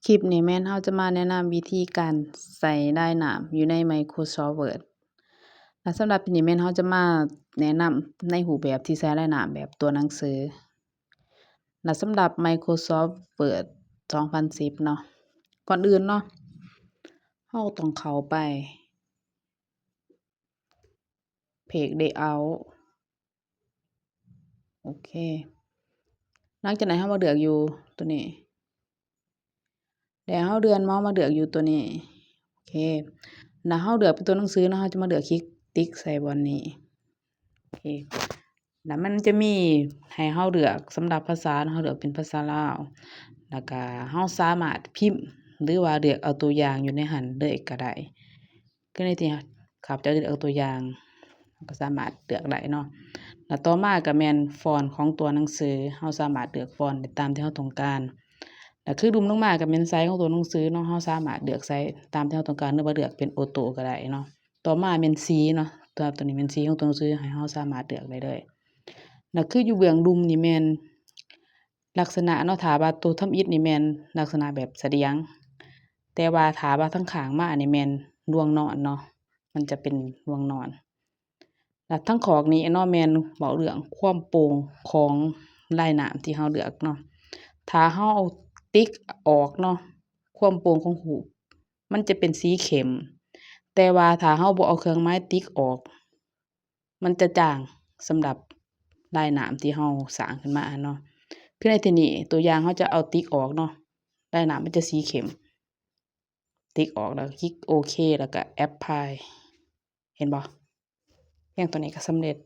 ຄລິບນີ້ແມ່ນເຮົາຈະມາແນະນຳວິທີການໃສ່ລາຍນ້ຳຢູ່ໃນ Microsoft Word ແລະ ສຳລັບທີ່ນີ້ແມ່ນເຮົາຈະມາແນະນຳໃນຮູບແບບທີ່ໃສ່ລາຍນ້ຳແບບຕົວໜັງສື ແລະ ສຳລັບ Microsoft Word ສອງພັນສິບເນາະ. ກ່ອນອື່ນເນາະ ເຮົາຕ້ອງເຂົ້າໄປ Page Layout ໂອເຄ ຫຼັງຈາກນັ້ນເຮົາມາເລືອກຢູ່ຕົວນີ້ ແລ້ວເຮົາເລື່ອນເມົາສ໌ມາເລືອກຢູ່ຕົວນີ້ ໂອເຄ ແລ້ວເຮົາເລືອກເປັນຕົວໜັງສືເນາະ ເຮົາຈະມາເລືອກຄລິກຕິກໃສ່ບ່ອນນີ້ ໂອເຄ ແລ້ວມັນຈະມີໃຫ້ເຮົາເລືອກສຳລັບພາສາເນາະ ເຮົາເລືອກເປັນພາສາລາວ ແລ້ວກະເຮົາສາມາດພິມ ຫຼືວ່າເລືອກເອົາຕົວຢ່າງຢູ່ໃນຫັ້ນເລີຍກະໄດ້ ຄືໃນທີ່ຂ້າພະເຈົ້າເລືອກເອົາຕົວຢ່າງ ເຮົາກໍສາມາດເລືອກໄດ້ເນາະ ແລ້ວຕໍ່ມາກໍແມ່ນຟອນຂອງຕົວໜັງສື ເຮົາສາມາດເລືອກຟອນໄດ້ຕາມທີ່ເຮົາຕ້ອງການ ແລ້ວຄືລຸ່ມລົງມາກໍແມ່ນໄຊຂອງຕົວໜັງສືເນາະ ເຮົາສາມາດເລືອກໄຊຕາມທີ່ເຮົາຕ້ອງການ ຫຼືວ່າເລືອກເປັນໂອໂຕ້ກໍໄດ້ເນາະ. ຕໍ່ມາແມ່ນສີເນາະ ຕົວ ຕົວນີ້ແມ່ນສີຂອງຕົວໜັງສື ໃຫ້ເຮົາສາມາດເລືອກໄດ້ເລີຍ ແລ້ວຄືຢູ່ເບື້ອງລຸ່ມນີ້ແມ່ນ ລັກສະນະເນາະ ຖ້າວ່າໂຕທຳອິດນີ້ແມ່ນລັກສະນະແບບສະດຽງ ແຕ່ວ່າຖ້າວ່າທາງຂ້າງມານີ້ແມ່ນລວງນອນເນາະ ມັນຈະເປັນລວງນອນ ແລ້ວທາງຂອກນີ້ເນາະ ແມ່ນເວົ້າເລື່ອງຄວາມໂປ່ງຂອງລາຍນ້ຳທີ່ເຮົາເລືອກເນາະ ຖ້າເຮົາເອົາຕິກອອກເນາະ ຄວາມໂປ່ງຂອງຮູບມັນຈະເປັນສີເຂັ້ມ ແຕ່ວ່າຖ້າເຮົາບໍ່ເອົາເຄື່ອງໝາຍຕິກອອກ ມັນຈະຈາງສຳລັບລາຍນ້ຳທີ່ເຮົາສ້າງຂຶ້ນມາເນາະ ຄືໃນທີ່ນີ້ຕົວຢ່າງເຮົາຈະເອົາຕິກອອກເນາະ ລາຍນ້ຳມັນຈະສີເຂັ້ມ ຕິກອອກ ແລ້ວຄລິກໂອເຄ ແລ້ວກໍ Apply ເຫັນບໍ່ ພຽງຕົວນີ້ກໍສຳເລັດ